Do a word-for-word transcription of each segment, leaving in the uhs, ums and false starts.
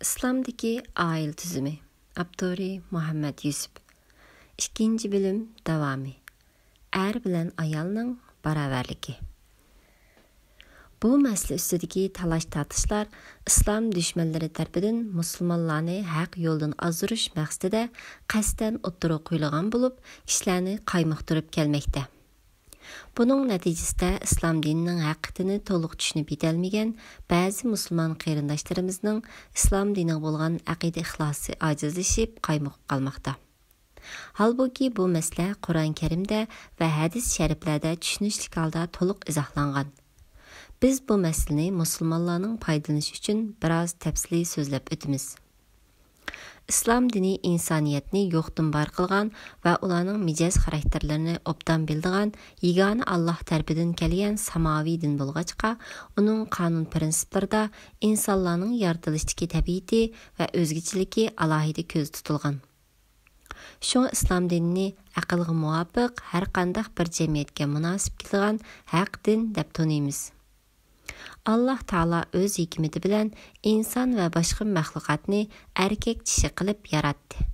ئىسلامدىكى ئائىلە تۈزۈمى. ئاپتورى مۇھەممەد يۈسۈپ. ئىككىنچى بۆلۈم داۋامى. ئەر بىلەن ئايالنىڭ باراۋەرلىكى. بۇ مەسىلە ئۈستىدىكى تالاش-تارتىشلار ئىسلام دۈشمەنلىرى تەرىپىدىن مۇسۇلمانلارنى ھەق يولدىن ئازدۇرۇش مەقسىتىدە قەستەن ئوتتۇرىغا قويۇلغان بولۇپ، كىشىلەرنى قايمۇقتۇرۇپ كەلمەكتە. بۇنىڭ نەتىجىسىدە ئىسلام دىنىنىڭ ھەقىقىتىنى تولۇق چۈشىنىپ يېتەلمىگەن بەزى مۇسۇلمان قېرىنداشلىرىمىزنىڭ ئىسلام دىنىغا بولغان ئەقىدە ئىخلاسى ئاجىزلىشىپ، قايمۇقۇپ قالماقتا. ھالبۇكى، بۇ مەسىلە قۇرئان كەرىمدە ۋە ھەدىس شەرىپلەردە چۈشىنىشلىك ھالدا تولۇق ئىزاھلانغان. بىز بۇ مەسىلىنى مۇسۇلمانلارنىڭ پايدىلىنىشى ئۈچۈن بىراز تەپسىلىي سۆزلەپ ئۆتىمىز. ئىسلام دىنى ئىنسانىيەتنى يوقتىن بار قىلغان ۋە ئۇلارنىڭ مىجەز خاراكتېرلىرىنى ئوبدان بىلىدىغان يېگانە ئاللاھ تەرىپىدىن كەلگەن ساماۋىي دىن بولغاچقا، ئۇنىڭ قانۇن پىرىنسىپلىرىدا ئىنسانلارنىڭ يارىتىلىشتىكى تەبىئىتى ۋە ئۆزگىچىلىكى ئالاھىدە كۆزدە تۇتۇلغان. شۇڭا ئىسلام دىنىنى ئەقىلگە مۇۋاپىق، ھەرقانداق بىر جەمئىيەتكە مۇناسىپ كېلىدىغان ھەق دىن دەپ تونۇيمىز. ئاللاھ تائالا ئۆز ھېكمىتى بىلەن ئىنسان ۋە باشقا مەخلۇقاتنى ئەركەك چىشى قىلىپ ياراتتى.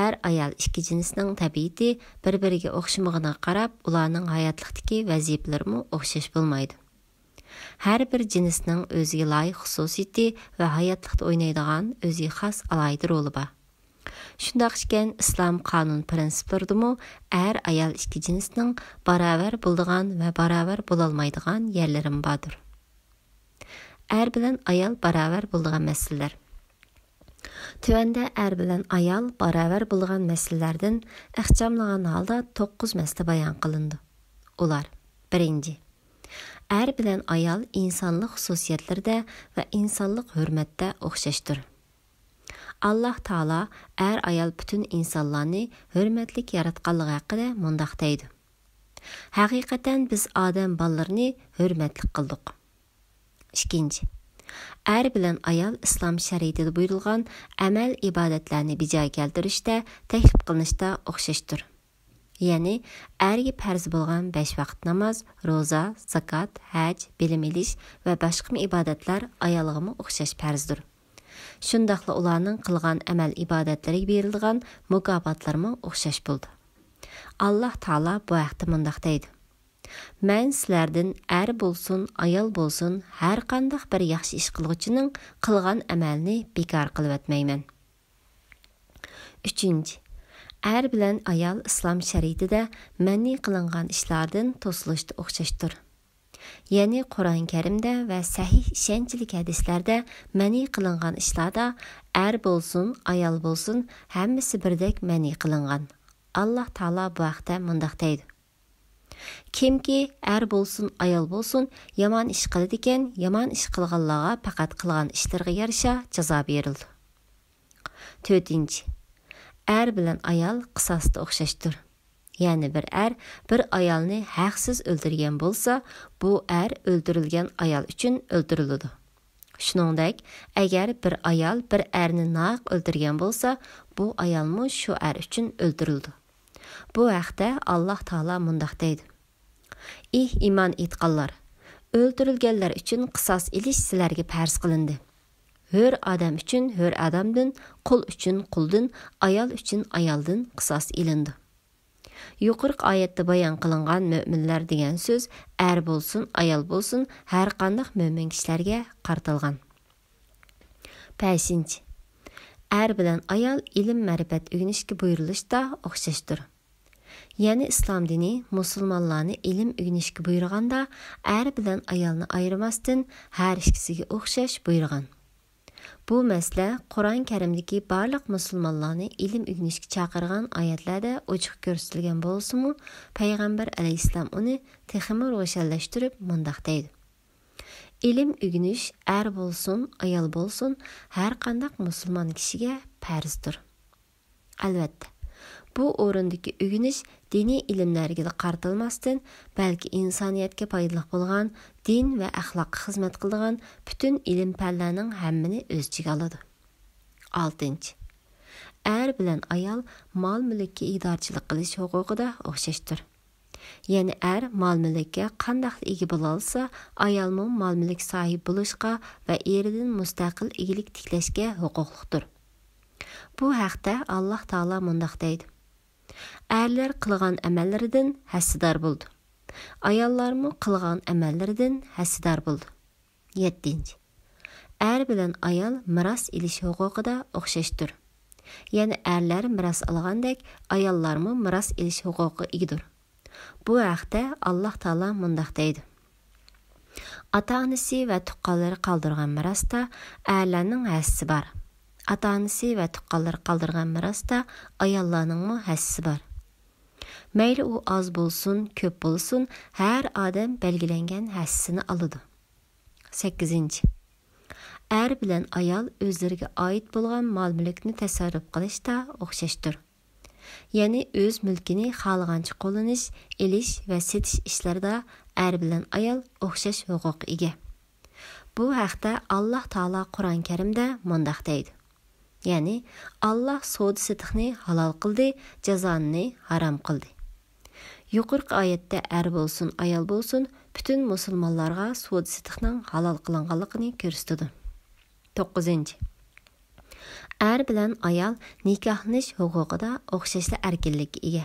ئەر-ئايال ئىككى جىنسنىڭ تەبىئىتى بىر-بىرىگە ئوخشىمىغىنىغا قاراپ، ئۇلارنىڭ ھاياتلىقتىكى ۋەزىپىلىرىمۇ ئوخشاش بولمايدۇ. ھەر بىر جىنسنىڭ ئۆزىگە لايىق خۇسۇسىيىتى ۋە ھاياتلىقتا ئوينايدىغان ئۆزىگە خاس ئالاھىدە رولى بار. شۇنداق ئىكەن، ئىسلام قانۇن پىرىنسىپلىرىدىمۇ ئەر-ئايال ئىككى جىنسنىڭ باراۋەر بولىدىغان ۋە باراۋەر بولالمايدىغان يەرلىرىمۇ باردۇر. ئەر بىلەن ئايال باراۋەر بولىدىغان مەسىلىلەر. تۆۋەندە ئەر بىلەن ئايال باراۋەر بولىدىغان مەسىلىلەردىن ئىخچاملىغان ھالدا توققۇز مەسىلە بايان قىلىنىدۇ. ئۇلار: بىرىنچى، ئەر بىلەن ئايال ئىنسانلىق خۇسۇسىيەتلىرىدە ۋە ئىنسانلىق ھۆرمەتتە ئوخشاشتۇر. ئاللاھ تائالا ئەر-ئايال پۈتۈن ئىنسانلارنى ھۆرمەتلىك ياراتقانلىقى ھەققىدە مۇنداق دەيدۇ: ھەقىقەتەن بىز ئادەم بالىلىرىنى ھۆرمەتلىك قىلدۇق. ئىككىنچى، ئەر بىلەن ئايال ئىسلام شەرىئىتىدە بۇيرۇلغان ئەمەل-ئىبادەتلەرنى بىجا كەلتۈرۈشتە، تەكلىپ قىلىنىشتا ئوخشاشتۇر. يەنى، ئەرگە پەرز بولغان بەش ۋاقىت ناماز، روزا، زاكات، ھەج، بىلىم ئېلىش ۋە باشقىمۇ ئىبادەتلەر ئايالغىمۇ ئوخشاش پەرزدۇر. شۇنداقلا ئۇلارنىڭ قىلغان ئەمەل-ئىبادەتلىرىگە بېرىلىدىغان مۇكاپاتلارمۇ ئوخشاش بولىدۇ. ئاللاھ تائالا بۇ ھەقتە مۇنداق دەيدۇ: مەن سىلەردىن ئەر بولسۇن، ئايال بولسۇن، ھەرقانداق بىر ياخشى ئىش قىلغۇچىنىڭ قىلغان ئەمەلىنى بىكار قىلىۋەتمەيمەن. ئۈچىنچى، ئەر بىلەن ئايال ئىسلام شەرىئىتىدە مەنئى قىلىنغان ئىشلاردىن توسۇلۇشتا ئوخشاشتۇر. يەنى قۇرئان كەرىمدە ۋە سەھىھ ئىشەنچلىك ھەدىسلەردە مەنئى قىلىنغان ئىشلاردا ئەر بولسۇن، ئايال بولسۇن، ھەممىسى بىردەك مەنئى قىلىنغان. ئاللاھ تائالا بۇ ھەقتە مۇنداق دەيدۇ: كىمكى ئەر بولسۇن، ئايال بولسۇن، يامان ئىش قىلىدىكەن، يامان ئىش قىلغانلارغا پەقەت قىلغان ئىشلىرىغا يارىشا جازا بېرىلىدۇ. تۆتىنچى، ئەر بىلەن ئايال قىساستا ئوخشاشتۇر. يەنى بىر ئەر بىر ئايالنى ھەقسىز ئۆلتۈرگەن بولسا، بۇ ئەر ئۆلتۈرۈلگەن ئايال ئۈچۈن ئۆلتۈرۈلىدۇ. شۇنىڭدەك، ئەگەر بىر ئايال بىر ئەرنى ناھەق ئۆلتۈرگەن بولسا، بۇ ئايالمۇ شۇ ئەر ئۈچۈن ئۆلتۈرۈلىدۇ. بۇ ھەقتە ئاللاھ تائالا مۇنداق دەيدۇ: ئېھ ئىمان ئېيتقانلار! ئۆلتۈرۈلگەنلەر ئۈچۈن قىساس ئېلىش سىلەرگە پەرز قىلىندى. ھۆر ئادەم ئۈچۈن ھۆر ئادەمدىن، قۇل ئۈچۈن قۇلدىن، ئايال ئۈچۈن ئايالدىن قىساس ئېلىنىدۇ. يۇقىرىقى ئايەتتە بايان قىلىنغان مۆمىنلەر دېگەن سۆز ئەر بولسۇن، ئايال بولسۇن، ھەرقانداق مۆمىن كىشىلەرگە قارىتىلغان. بەشىنچى، ئەر بىلەن ئايال ئىلىم-مەرىپەت ئۆگىنىشكە بۇيرۇلۇشتا ئوخشاشتۇر. يەنى ئىسلام دىنى مۇسۇلمانلارنى ئىلىم ئۆگىنىشكە بۇيرۇغاندا، ئەر بىلەن ئايالنى ئايرىماستىن، ھەر ئىككىسىگە ئوخشاش بۇيرۇغان. بۇ مەسىلە قۇرئان كەرىمدىكى بارلىق مۇسۇلمانلارنى ئىلىم ئۆگىنىشكە چاقىرغان ئايەتلەردە ئوچۇق كۆرسىتىلگەن بولسىمۇ، پەيغەمبەر ئەلەيھىسسالام ئۇنى تېخىمۇ روشەنلەشتۈرۈپ مۇنداق دەيدۇ: ئىلىم ئۆگىنىش ئەر بولسۇن، ئايال بولسۇن، ھەرقانداق مۇسۇلمان كىشىگە پەرزدۇر. ئەلۋەتتە، بۇ ئورۇندىكى ئۆگىنىش دىنىي ئىلىملەرگىلا قارىتىلماستىن، بەلكى ئىنسانىيەتكە پايدىلىق بولغان، دىن ۋە ئەخلاققا خىزمەت قىلىدىغان پۈتۈن ئىلىم-پەنلەرنىڭ ھەممىنى ئۆز ئىچىگە ئالىدۇ. ئالتىنچى، ئەر بىلەن ئايال مال-مۈلۈككە ئىدارىچىلىك قىلىش ھوقۇقىدا ئوخشاشتۇر. يەنى ئەر مال-مۈلۈككە قانداقلا ئىگە بولالىسا، ئايالمۇ مال-مۈلۈك ساھىبى بولۇشقا ۋە ئېرىدىن مۇستەقىل ئىگىلىك تىكلەشكە ھوقۇقلۇقتۇر. بۇ ھەقتە ئاللاھ تائالا مۇنداق دەيدۇ: «ئەرلەر قىلغان ئەمەللىرىدىن ھەسسىدار بولىدۇ. ئاياللارمۇ قىلغان ئەمەللىرىدىن ھەسسىدار بولىدۇ.» يەتتىنچى. ئەر بىلەن ئايال مىراس ئېلىش ھوقۇقىدا ئوخشاشتۇر. يەنى ئەرلەر مىراس ئالغاندەك، ئاياللارمۇ مىراس ئېلىش ھوقۇقىغا ئىگىدۇر. بۇ ھەقتە ئاللاھ تائالا مۇنداق دەيدۇ: «ئاتا-ئانىسى ۋە تۇغقانلىرى قالدۇرغان مىراستا ئەرلەرنىڭ ھەسسىسى بار. ئاتا-ئانىسى ۋە تۇغقانلىرى قالدۇرغان مىراستا ئاياللارنىڭمۇ ھەسسىسى بار. مەيلى ئۇ ئاز بولسۇن، كۆپ بولسۇن، ھەر ئادەم بەلگىلەنگەن ھەسسىسىنى ئالىدۇ.» سەككىزىنچى. ئەر بىلەن ئايال ئۆزلىرىگە ئائىت بولغان مال-مۈلۈكنى تەسەررۇپ قىلىشتا ئوخشاشتۇر. يەنى ئۆز مۈلكىنى خالىغانچە قوللىنىش، ئېلىش ۋە سېتىش ئىشلىرىدا ئەر بىلەن ئايال ئوخشاش ھوقۇققا ئىگە. بۇ ھەقتە ئاللاھ تائالا قۇرئان كەرىمدە مۇنداق دەيدۇ: يەنى ئاللاھ سودا-سېتىقنى ھالال قىلدى، جازانى ھارام قىلدى. يۇقىرىقى ئايەتتە ئەر بولسۇن، ئايال بولسۇن، پۈتۈن مۇسۇلمانلارغا سودا-سېتىقنىڭ ھالال قىلىنغانلىقىنى كۆرسىتىدۇ. توققۇزىنچى. ئەر بىلەن ئايال نىكاھلىنىش ھوقۇقىدا ئوخشاشلا ئەركىنلىككە ئىگە.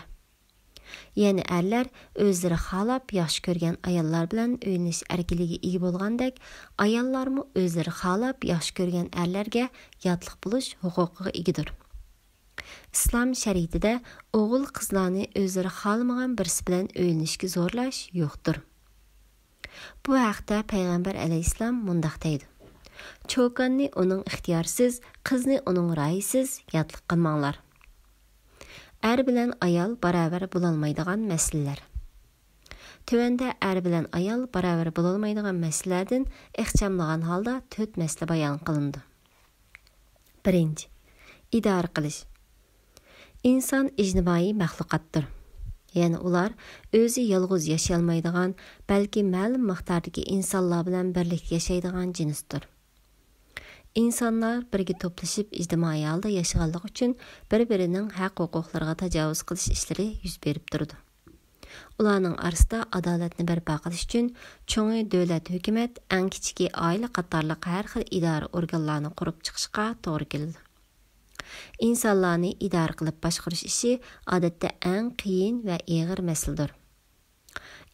يەنى ئەرلەر ئۆزلىرى خالاپ ياخشى كۆرگەن ئاياللار بىلەن ئۆيلىنىش ئەركىنلىكىگە ئىگە بولغاندەك، ئاياللارمۇ ئۆزلىرى خالاپ ياخشى كۆرگەن ئەرلەرگە ياتلىق بولۇش ھوقۇقىغا ئىگىدۇر. ئىسلام شەرىئىتىدە ئوغۇل-قىزلارنى ئۆزلىرى خالىمىغان بىرسى بىلەن ئۆيلىنىشكە زورلاش يوقتۇر. بۇ ھەقتە پەيغەمبەر ئەلەيھىسسالام مۇنداق دەيدۇ: «چوكاننى ئۇنىڭ ئىختىيارىسىز، قىزنى ئۇنىڭ رايىسىز ياتلىق قىلماڭلار.» ئەر بىلەن ئايال باراۋەر بولالمايدىغان مەسىلىلەر. تۆۋەندە ئەر بىلەن ئايال باراۋەر بولالمايدىغان مەسىلىلەردىن ئىخچاملىغان ھالدا تۆت مەسىلە بايان قىلىنىدۇ. بىرىنچى، ئىدارە قىلىش. ئىنسان ئىجتىمائىي مەخلۇقاتتۇر. يەنى ئۇلار ئۆزى يالغۇز ياشىيالمايدىغان، بەلكى مەلۇم مىقداردىكى ئىنسانلار بىلەن بىرلىكتە ياشايدىغان جىنستۇر. ئىنسانلار بىرگە توپلىشىپ ئىجتىمائىي ھالدا ياشىغانلىقى ئۈچۈن بىر-بىرىنىڭ ھەق-ھوقۇقلىرىغا تاجاۋۇز قىلىش ئىشلىرى يۈز بېرىپ تۇرىدۇ. ئۇلارنىڭ ئارىسىدا ئادالەتنى بەرپا قىلىش ئۈچۈن چوڭى دۆلەت، ھۆكۈمەت، ئەڭ كىچىكى ئائىلە قاتارلىق ھەر خىل ئىدارە ئورگانلارنى قۇرۇپ چىقىشقا توغرا كېلىدۇ. ئىنسانلارنى ئىدارە قىلىپ باشقۇرۇش ئىشى ئادەتتە ئەڭ قىيىن ۋە ئېغىر مەسىلىدۇر.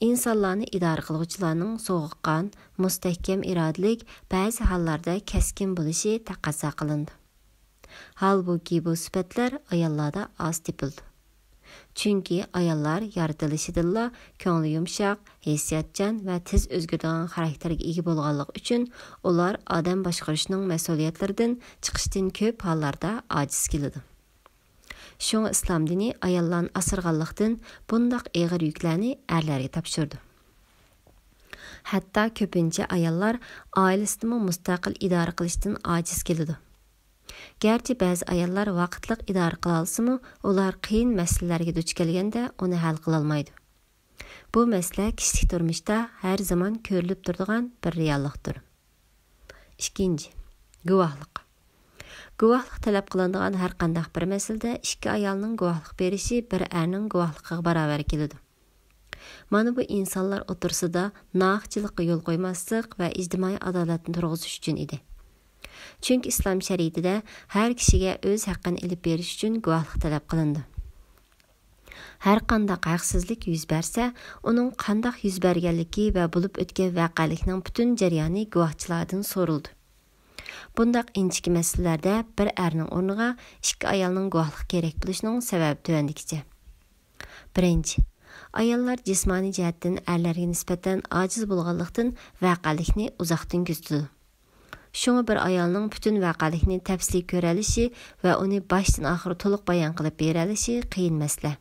ئىنسانلارنى ئىدارە قىلغۇچىلارنىڭ سوغۇققان، مۇستەھكەم ئىرادىلىك، بەزى ھاللاردا كەسكىن بولۇشى تەقەززا قىلىنىدۇ. ھالبۇكى، بۇ سۈپەتلەر ئاياللاردا ئاز تېپىلىدۇ. چۈنكى ئاياللار يارىتىلىشىدىنلا كۆڭلى يۇمشاق، ھېسسىياتچان ۋە تېز ئۆزگىرىدىغان خاراكتېرگە ئىگە بولغانلىقى ئۈچۈن، ئۇلار ئادەم باشقۇرۇشنىڭ مەسئۇلىيەتلىرىدىن چىقىشتىن كۆپ ھاللاردا ئاجىز كېلىدۇ. شۇڭا ئىسلام دىنى ئاياللارنى ئاسرىغانلىقتىن، بۇنداق ئېغىر يۈكلەرنى ئەرلەرگە تاپشۇرىدۇ. ھەتتا كۆپىنچە ئاياللار ئائىلىسىنىمۇ مۇستەقىل ئىدارە قىلىشتىن ئاجىز كېلىدۇ. گەرچە بەزى ئاياللار ۋاقىتلىق ئىدارە قىلالىسىمۇ، ئۇلار قىيىن مەسىلىلەرگە دۇچ كەلگەندە ئۇنى ھەل قىلالمايدۇ. بۇ مەسىلە كىشىلىك تۇرمۇشتا ھەر زامان كۆرۈلۈپ تۇرىدىغان بىر رېئاللىقتۇر. ئىككىنچى، گۇۋاھلىق. گۇۋاھلىق تەلەپ قىلىنىدىغان ھەر قانداق بىر مەسىلىدە ئىككى ئايالنىڭ گۇۋاھلىق بېرىشى بىر ئەرنىڭ گۇۋاھلىقىغا باراۋەر كېلىدۇ. مانا بۇ ئىنسانلار ئوتتۇرىسىدا ناھەقچىلىققا يول قويماسلىق ۋە ئىجتىمائىي ئادالەتنى تۇرغۇزۇش ئۈچۈن ئىدى. چۈنكى ئىسلام شەرىئىتىدە ھەر كىشىگە ئۆز ھەققىنى ئېلىپ بېرىش ئۈچۈن گۇۋاھلىق تەلەپ قىلىنىدۇ. ھەر قانداق ھەقسىزلىك يۈز بەرسە، ئۇنىڭ قانداق يۈز بەرگەنلىكى ۋە بولۇپ ئۆتكەن ۋەقەلىكنىڭ پۈتۈن جەريانى گۇۋاھچىلاردىن سورىلىدۇ. بۇنداق ئىنچىكە مەسىلىلەردە بىر ئەرنىڭ ئورنىغا ئىككى ئايالنىڭ گۇۋاھلىقى كېرەك بولۇشىنىڭ سەۋەبى تۆۋەندىكىچە. بىرىنچى، ئاياللار جىسمانىي جەھەتتىن ئەرلەرگە نىسبەتەن ئاجىز بولغانلىقتىن، ۋەقەلىكنى ئۇزاقتىن كۆزىتىدۇ. شۇڭا بىر ئايالنىڭ پۈتۈن ۋەقەلىكنى تەپسىلىي كۆرەلىشى ۋە ئۇنى باشتىن ئاخىر تولۇق بايان قىلىپ بېرەلىشى قىيىن مەسىلە.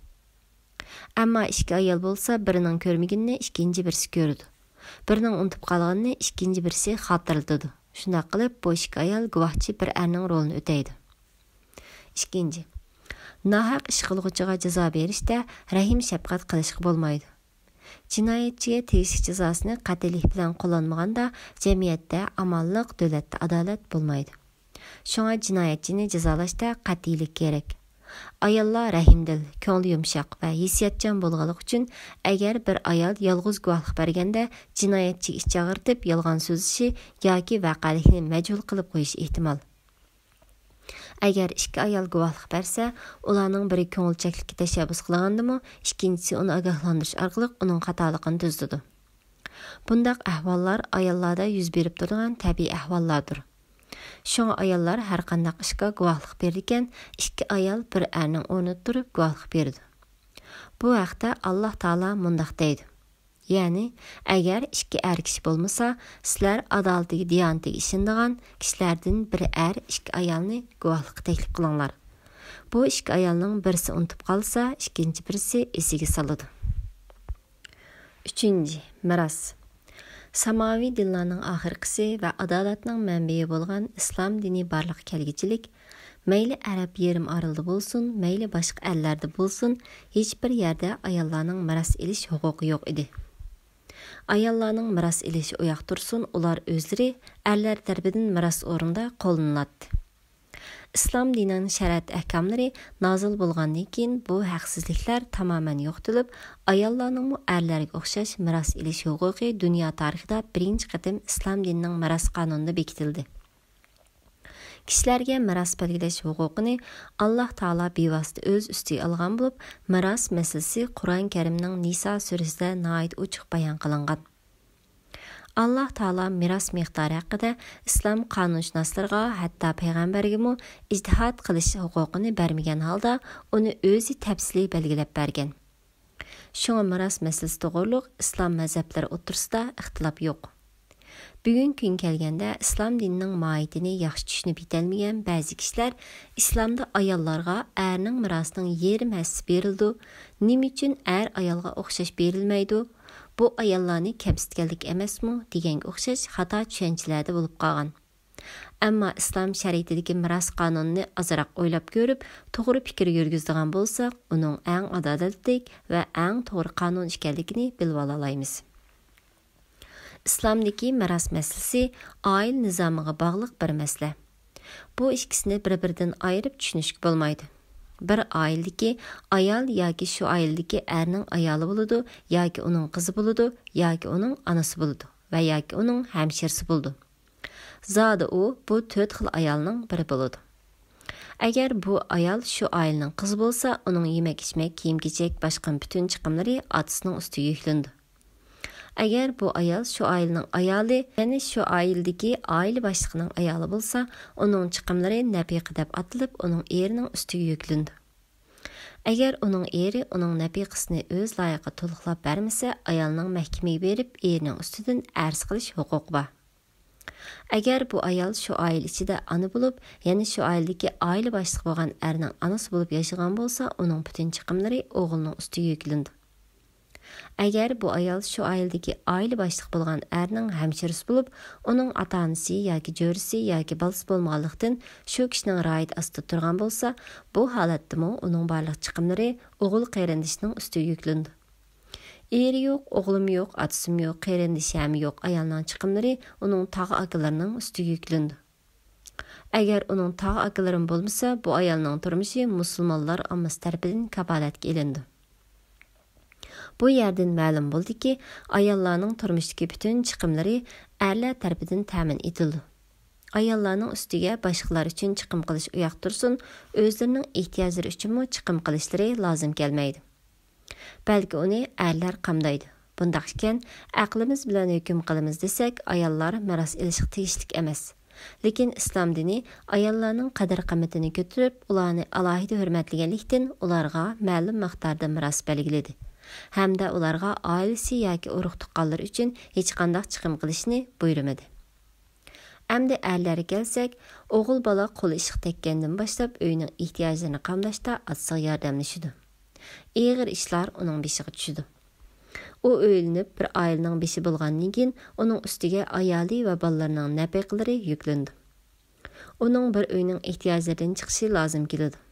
ئەمما ئىككى ئايال بولسا، بىرىنىڭ كۆرمىگىنىنى ئىككىنچى بىرسى كۆرىدۇ. بىرىنىڭ ئۇنتۇپ قالغىنىنى ئىككىنچى بىرسى خاتىرىلىتىدۇ. شۇنداق قىلىپ، بۇ ئىككى ئايال گۇۋاھچى بىر ئەرنىڭ رولىنى ئۆتەيدۇ. ئىككىنچى، ناھەق ئىش قىلغۇچىغا جازا بېرىشتە رەھىم-شەپقەت قىلىشقا بولمايدۇ. جىنايەتچىگە تېگىشلىك جازاسىنى قەتئىيلىك بىلەن قوللانمىغاندا، جەمئىيەتتە ئامانلىق، دۆلەتتە ئادالەت بولمايدۇ. شۇڭا جىنايەتچىنى جازالاشتا قەتئىيلىك كېرەك. ئاياللار رەھىمدىل، كۆڭلى يۇمشاق ۋە ھېسسىياتچان بولغانلىقى ئۈچۈن، ئەگەر بىر ئايال يالغۇز گۇۋاھلىق بەرگەندە، جىنايەتچىگە ئىچ ئاغرىتىپ يالغان سۆزلىشى ياكى ۋەقەلىكنى مەجھۇل قىلىپ قويۇشى ئېھتىمال. ئەگەر ئىككى ئايال گۇۋاھلىق بەرسە، ئۇلارنىڭ بىرى كۆڭۈل چەكلىككە تەشەببۇس قىلغاندىمۇ، ئىككىنچىسى ئۇنى ئاگاھلاندۇرۇش ئارقىلىق ئۇنىڭ خاتالىقىنى تۈزىتىدۇ. بۇنداق ئەھۋاللار ئاياللاردا يۈز بېرىپ تۇرىدىغان تەبىئىي ئەھۋاللاردۇر. شۇڭا ئاياللار ھەرقانداق ئىشقا گۇۋاھلىق بېرىدىكەن، ئىككى ئايال بىر ئەرنىڭ ئورنىدا تۇرۇپ گۇۋاھلىق بېرىدۇ. بۇ ھەقتە ئاللاھ تائالا مۇنداق دەيدۇ، يەنى، ئەگەر ئىككى ئەر كىشى بولمىسا، سىلەر ئادالىتىگە، دىيانىتىگە ئىشىنىدىغان كىشىلەردىن بىر ئەر ئىككى ئايالنى گۇۋاھلىققا تەكلىپ قىلىڭلار. بۇ ئىككى ئايالنىڭ بىرسى ئۇنتۇپ قالسا، ئىككىنچى بىرسى ئېسىگە سالىدۇ. ئۈچىنچى، مىراس. ساماۋى دىنلارنىڭ ئاخىرقىسى ۋە ئادالەتنىڭ مەنبىيى بولغان ئىسلام دىنى بارلىققا كەلگۈچىلىك، مەيلى ئەرەب يېرىم ئارىلىدا بولسۇن، مەيلى باشقا ئەللەردە بولسۇن، ھېچبىر يەردە ئاياللارنىڭ مىراس ئېلىش ھوقۇقى يوق ئىدى. ئاياللارنىڭ مىراس ئېلىشى ئۇياق تۇرسۇن، ئۇلار ئۆزلىرى ئەرلەر تەرىپىدىن مىراس ئورنىدا قوللىنىلاتتى. ئىسلام دىنىنىڭ شەرىئەت ئەھكاملىرى نازىل بولغاندىن كېيىن، بۇ ھەقسىزلىكلەر تامامەن يوقىتىلىپ، ئاياللارنىڭمۇ ئەرلەرگە ئوخشاش مىراس ئېلىش ھوقۇقى دۇنيا تارىخىدا بىرىنچى قېتىم ئىسلام دىنىنىڭ مىراس قانۇنىدا بېكىتىلدى. كىشىلەرگە مىراس بەلگىلەش ھوقۇقىنى ئاللاھ تائالا بىۋاسىتە ئۆز ئۈستىگە ئالغان بولۇپ، مىراس مەسىلىسى قۇرئان كەرىمنىڭ نىسا سۈرىسىدە ناھايىتى ئوچۇق بايان قىلىنغان. ئاللاھ تائالا مىراس مىقدارى ھەققىدە ئىسلام قانۇنشۇناسلىرىغا، ھەتتا پەيغەمبەرگىمۇ ئىجتىھات قىلىش ھوقۇقىنى بەرمىگەن ھالدا، ئۇنى ئۆزى تەپسىلىي بەلگىلەپ بەرگەن. شۇڭا مىراس مەسىلىسى توغرۇلۇق ئىسلام مەزھەپلىرى ئوتتۇرىسىدا ئىختىلاپ يوق. بۈگۈنكى كۈنگە كەلگەندە، ئىسلام دىنىنىڭ ماھىيىتىنى ياخشى چۈشىنىپ يېتەلمىگەن بەزى كىشىلەر ئىسلامدا ئاياللارغا ئەرنىڭ مىراسىنىڭ يېرىم ھەسسىسى بېرىلىدۇ، نېمە ئۈچۈن ئەر ئايالغا ئوخشاش بېرىلمەيدۇ، بۇ ئاياللارنى كەمسىتكەنلىك ئەمەسمۇ دېگەنگە ئوخشاش خاتا چۈشەنچىلەردە بولۇپ قالغان. ئەمما ئىسلام شەرىئىتىدىكى مىراس قانۇنىنى ئازراق ئويلاپ كۆرۈپ، توغرا پىكىر يۈرگۈزىدىغان بولساق، ئۇنىڭ ئەڭ ئادالەتلىك ۋە ئەڭ توغرا قانۇن ئىكەنلىكىنى بىلىۋالالايمىز. ئىسلامدىكى مىراس مەسىلىسى ئائىلە نىزامىغا باغلىق بىر مەسىلە. بۇ ئىككىسىنى بىر-بىرىدىن ئايرىپ چۈشىنىشكە بولمايدۇ. بىر ئائىلىدىكى ئايال ياكى شۇ ئائىلىدىكى ئەرنىڭ ئايالى بولىدۇ، ياكى ئۇنىڭ قىزى بولىدۇ، ياكى ئۇنىڭ ئانىسى بولىدۇ ۋە ياكى ئۇنىڭ ھەمشىرىسى بولىدۇ. زادى ئۇ بۇ تۆت خىل ئايالنىڭ بىرى بولىدۇ. ئەگەر بۇ ئايال شۇ ئائىلىنىڭ قىزى بولسا، ئۇنىڭ يېمەك-ئىچمەك، كىيىم-كېچەك، باشقا پۈتۈن چىقىملىرى ئاتىسىنىڭ ئۈستىگە يۈكلىنىدۇ. ئەگەر بۇ ئايال شۇ ئائىلىنىڭ ئايالى، يەنى شۇ ئائىلىدىكى ئائىلە باشلىقىنىڭ ئايالى بولسا، ئۇنىڭ چىقىملىرى نەپىقە دەپ ئاتىلىپ، ئۇنىڭ ئېرىنىڭ ئۈستىگە يۈكلىنىدۇ. ئەگەر ئۇنىڭ ئېرى ئۇنىڭ نەپىقىسىنى ئۆز لايىقىدا تولۇقلاپ بەرمىسە، ئايالنىڭ مەھكىمىگە بېرىپ، ئېرىنىڭ ئۈستىدىن ئەرز قىلىش ھوقۇقى بار. ئەگەر بۇ ئايال شۇ ئائىلە ئىچىدە ئانا بولۇپ، يەنە شۇ ئائىلىدىكى ئائىلە باشلىقى بولغان ئەرنىڭ ئانىسى بولۇپ ياشىغان بولسا، ئۇنىڭ پۈتۈن چىقىملىرى ئوغلىنىڭ ئۈستىگە يۈكلىنىدۇ. ئەگەر بۇ ئايال شۇ ئائىلىدىكى ئائىلە باشلىقى بولغان ئەرنىڭ ھەمشىرىسى بولۇپ، ئۇنىڭ ئاتا-ئانىسى ياكى جۆرىسى ياكى بالىسى بولمىغانلىقتىن، شۇ كىشىنىڭ رىئايىتى ئاستىدا تۇرغان بولسا، بۇ ھالەتتىمۇ ئۇنىڭ بارلىق چىقىملىرى ئوغۇل قېرىندىشىنىڭ ئۈستىگە يۈكلىنىدۇ. ئېرى يوق، ئوغلىمۇ يوق، ئاتىسىمۇ يوق، قېرىندىشى ھەم يوق ئايالنىڭ چىقىملىرى ئۇنىڭ تاغا-ئاكىلىرىنىڭ ئۈستىگە يۈكلىنىدۇ. ئەگەر ئۇنىڭ تاغا-ئاكىلىرىمۇ بولمىسا، بۇ ئايالنىڭ تۇرمۇشى مۇسۇلمانلار ئاممىسى تەرىپىدىن كاپالەتكە ئېلىنىدۇ. بۇ يەردىن مەلۇم بولدىكى، ئاياللارنىڭ تۇرمۇشتىكى پۈتۈن چىقىملىرى ئەرلەر تەرىپىدىن تەمىن ئېتىلىدۇ. ئاياللارنىڭ ئۈستىگە باشقىلار ئۈچۈن چىقىم قىلىش ئۇياق تۇرسۇن، ئۆزلىرىنىڭ ئېھتىياجلىرى ئۈچۈنمۇ چىقىم قىلىشلىرى لازىم كەلمەيدۇ. بەلكى ئۇنى ئەرلەر قامدايدۇ. بۇنداق ئىكەن، ئەقلىمىز بىلەن ھۆكۈم قىلىمىز دېسەك، ئاياللار مىراس ئېلىشقا تېگىشلىك ئەمەس. لېكىن ئىسلام دىنى ئاياللارنىڭ قەدىر-قىممىتىنى كۆتۈرۈپ، ئۇلارنى ئالاھىدە ھۆرمەتلىگەنلىكتىن، ئۇلارغا مەلۇم مىقداردا مىراس بەلگىلىدى ھەمدە ئۇلارغا ئائىلىسى ياكى ئۇرۇق-تۇغقانلىرى ئۈچۈن ھېچقانداق چىقىم قىلىشنى بۇيرۇمىدى. ئەمدى ئەرلەرگە كەلسەك، ئوغۇل بالا قول ئىشقا تەگكەندىن باشلاپ ئۆينىڭ ئېھتىياجلىرىنى قامداشتا ئاتىسىغا ياردەملىشىدۇ. ئېغىر ئىشلار ئۇنىڭ بېشىغا چۈشىدۇ. ئۇ ئۆيلىنىپ، بىر ئائىلىنىڭ بېشى بولغاندىن كېيىن، ئۇنىڭ ئۈستىگە ئايالى ۋە بالىلىرىنىڭ نەپىقىلىرى يۈكلىنىدۇ. ئۇنىڭ بىر ئۆينىڭ ئېھتىياجلىرىدىن چىقىشى لازىم كېلىدۇ.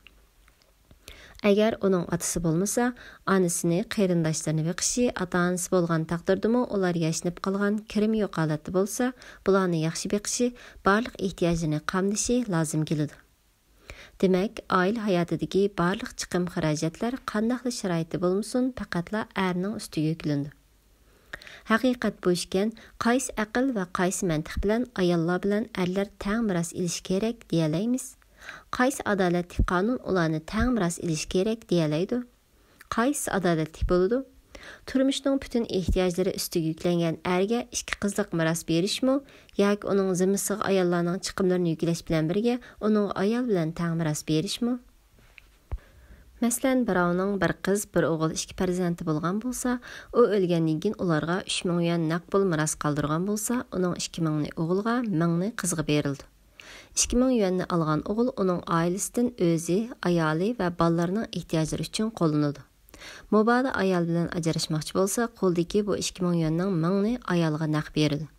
ئەگەر ئۇنىڭ ئاتىسى بولمىسا، ئانىسىنى، قېرىنداشلىرىنى بېقىشى، ئاتا-ئانىسى بولغان تەقدىردىمۇ ئۇلار ياشىنىپ قالغان، كىرىمى يوق ھالەتتە بولسا، بۇلارنى ياخشى بېقىشى، بارلىق ئېھتىياجلىرىنى قامدىشى لازىم كېلىدۇ. دېمەك، ئائىلە ھاياتىدىكى بارلىق چىقىم-خىراجەتلەر قانداقلا شارائىتتا بولمىسۇن، پەقەتلا ئەرنىڭ ئۈستىگە يۈكلىنىدۇ. ھەقىقەت بۇ ئىكەن، قايسى ئەقىل ۋە قايسى مەنتىق بىلەن ئاياللار بىلەن ئەرلەر تەڭ مىراس ئېلىشى كېرەك دېيەلەيمىز؟ قايسى ئادالەتلىك قانۇن ئۇلارنى تەڭ مىراس ئېلىشى كېرەك دېيەلەيدۇ؟ قايسىسى ئادالەتلىك بولىدۇ؟ تۇرمۇشنىڭ پۈتۈن ئېھتىياجلىرى ئۈستىگە يۈكلەنگەن ئەرگە ئىككى قىزلىق مىراس بېرىشمۇ ياكى ئۇنىڭ زىممىسىغا ئاياللارنىڭ چىقىملىرىنى يۈكلەش بىلەن بىرگە ئۇنىڭغا ئايال بىلەن تەڭ مىراس بېرىشمۇ؟ مەسىلەن، بىراۋنىڭ بىر قىز، بىر ئوغۇل، ئىككى پەرزەنتى بولغان بولسا، ئۇ ئۆلگەندىن كېيىن ئۇلارغا ئۈچ مىڭ يۈەن نەق پۇل مىراس قالدۇرغان بولسا، ئۇنىڭ ئىككى مىڭنى ئوغۇلغا، مىڭنى قىزغا بېرىلىدۇ. ئىككى مىڭ يۈەننى ئالغان ئوغۇل ئۇنىڭ ئائىلىسىدىن ئۆزى، ئايالى ۋە بالىلىرىنىڭ ئېھتىياجلىرى ئۈچۈن قوللىنىدۇ. مۇبادا ئايال بىلەن ئاجراشماقچى بولسا، قولىدىكى بۇ ئىككى مىڭ يۈەننىڭ مىڭنى ئايالغا نەق بېرىدۇ.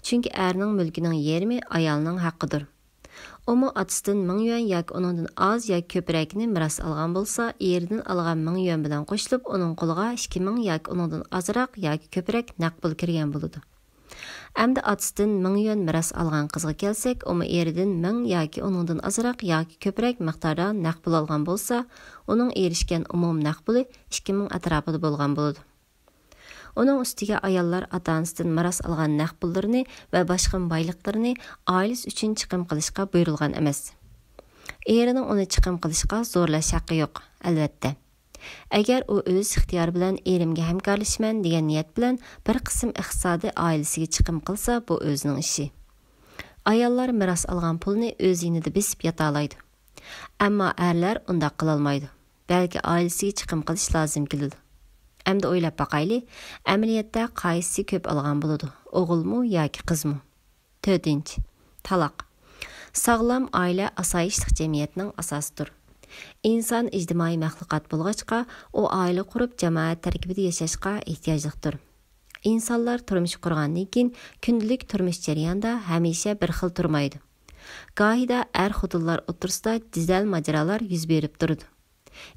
چۈنكى ئەرنىڭ مۈلكىنىڭ يېرىمى ئايالنىڭ ھەققىدۇر. ئۇمۇ ئاتىسىدىن مىڭ يۈەن ياكى ئۇنىڭدىن ئاز ياكى كۆپرەكنى مىراس ئالغان بولسا، ئېرىدىن ئالغان مىڭ يۈەن بىلەن قوشۇلۇپ، ئۇنىڭ قولىغا ئىككى مىڭ ياكى ئۇنىڭدىن ئازراق ياكى كۆپرەك نەق پۇل كىرگەن بولىدۇ. ئەمدى ئاتىسىدىن مىڭ يۈەن مىراس ئالغان قىزغا كەلسەك، ئۇمۇ ئېرىدىن مىڭ ياكى ئۇنىڭدىن ئازراق ياكى كۆپرەك مىقداردا نەق پۇل ئالغان بولسا، ئۇنىڭ ئېرىشكەن ئومۇمىي نەق پۇلى ئىككى مىڭ ئەتراپىدا بولغان بولىدۇ. ئۇنىڭ ئۈستىگە ئاياللار ئاتا-ئانىسىدىن مىراس ئالغان نەق پۇللىرىنى ۋە باشقا بايلىقلىرىنى ئائىلىسى ئۈچۈن چىقىم قىلىشقا بۇيرۇلغان ئەمەس. ئېرىنىڭ ئۇنى چىقىم قىلىشقا زورلاش ھەققى يوق، ئەلۋەتتە. ئەگەر ئۇ ئۆز ئىختىيارى بىلەن ئېرىمگە ھەمكارلىشىمەن دېگەن نىيەت بىلەن بىر قىسىم ئىقتىسادىي ئائىلىسىگە چىقىم قىلسا، بۇ ئۆزىنىڭ ئىشى. ئاياللار مىراس ئالغان پۇلنى ئۆز يېنىدا بېسىپ ياتالايدۇ. ئەمما ئەرلەر ئۇنداق قىلالمايدۇ. بەلكى ئائىلىسىگە چىقىم قىلىش لازىم كېلىدۇ. ئەمدى ئويلاپ باقايلى، ئەمەلىيەتتە قايسىسى كۆپ ئالغان بولىدۇ، ئوغۇلمۇ ياكى قىزمۇ؟ تۆتىنچى، تالاق. ساغلام ئائىلە ئاسايىشلىق جەمئىيەتنىڭ ئاساسىدۇر. ئىنسان ئىجتىمائىي مەخلۇقات بولغاچقا، ئۇ ئائىلە قۇرۇپ، جامائەت تەركىبىدە ياشاشقا ئېھتىياجلىقتۇر. ئىنسانلار تۇرمۇش قۇرغاندىن كېيىن، كۈندىلىك تۇرمۇش جەريانىدا ھەمىشە بىر خىل تۇرمايدۇ. گاھىدا ئەر-خوتۇنلار ئوتتۇرىسىدا جېدەل-ماجىرالار يۈز بېرىپ تۇرىدۇ.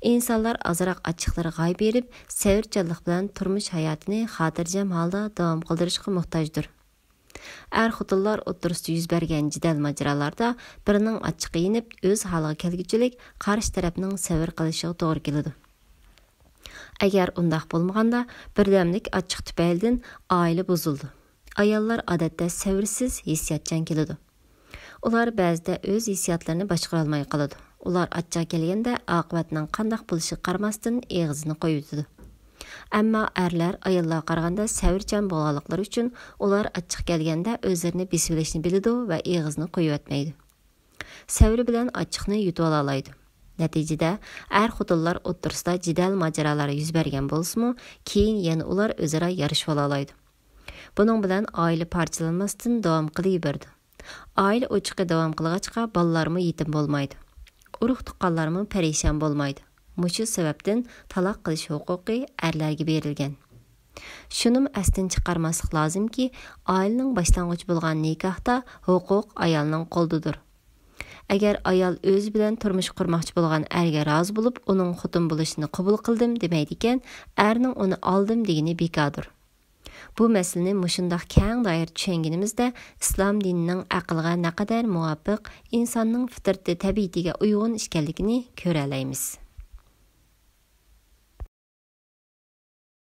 ئىنسانلار ئازراق ئاچچىقلىرى غايىب بېرىپ، سەۋرچانلىق بىلەن تۇرمۇش ھاياتىنى خاتىرجەم ھالدا داۋام قىلدۇرۇشقا موھتاجدۇر. ئەر-خوتۇنلار ئوتتۇرىسىدا يۈز بەرگەن جېدەل-ماجىرالاردا بىرىنىڭ ئاچچىقى يېنىپ، ئۆز ھالىغا كەلگۈچىلىك قارشى تەرەپنىڭ سەۋر قىلىشىغا توغرا كېلىدۇ. ئەگەر ئۇنداق بولمىغاندا، بىردەملىك ئاچچىق تۈپەيلىدىن ئائىلە بۇزۇلىدۇ. ئاياللار ئادەتتە سەۋرسىز، ھېسسىياتچان كېلىدۇ. ئۇلار بەزىدە ئۆز ھېسسىياتلىرىنى باشقۇرالماي قالىدۇ. ئۇلار ئاچچىق كەلگەندە ئاقىۋەتنىڭ قانداق بولۇشىغا قارىماستىن ئېغىزىنى قويۇۋېتىدۇ. ئەمما ئەرلەر ئاياللارغا قارىغاندا سەۋرچان بولغانلىقلىرى ئۈچۈن ئۇلار ئاچچىق كەلگەندە ئۆزلىرىنى بېسىۋېلىشنى بىلىدۇ ۋە ئېغىزىنى قويۇۋەتمەيدۇ. سەۋرى بىلەن ئاچچىقنى يۇتۇۋالالايدۇ. نەتىجىدە، ئەر-خوتۇنلار ئوتتۇرىسىدا جېدەل-ماجىرالار يۈز بەرگەن بولسىمۇ، كېيىن يەنە ئۇلار ئۆزئارا يارىشىۋالالايدۇ. بۇنىڭ بىلەن ئائىلە پارچىلانماستىن داۋام قىلىۋېرىدۇ. ئائىلە ئوچىقى داۋام قىلغاچقا، بالىلارمۇ يېتىم بولمايدۇ. ئۇرۇق-تۇغقانلارمۇ پەرىشان بولمايدۇ. مۇشۇ سەۋەبتىن تالاق قىلىش ھوقۇقى ئەرلەرگە بېرىلگەن. شۇنىمۇ ئەستىن چىقارماسلىق لازىمكى، ئائىلىنىڭ باشلانغۇچى بولغان نىكاھتا ھوقۇق ئايالنىڭ قولىدىدۇر. ئەگەر ئايال ئۆزى بىلەن تۇرمۇش قۇرماقچى بولغان ئەرگە رازى بولۇپ، ئۇنىڭ خوتۇن بولۇشىنى قوبۇل قىلدىم دېمەيدىكەن، ئەرنىڭ ئۇنى ئالدىم دېگىنى بىكاردۇر. بۇ مەسىلىنى مۇشۇنداق كەڭ دائىرىدە چۈشەنگىنىمىزدە، ئىسلام دىنىنىڭ ئەقىلگە نەقەدەر مۇۋاپىق، ئىنساننىڭ فىترىتى، تەبىئىتىگە ئۇيغۇن ئىكەنلىكىنى كۆرەلەيمىز.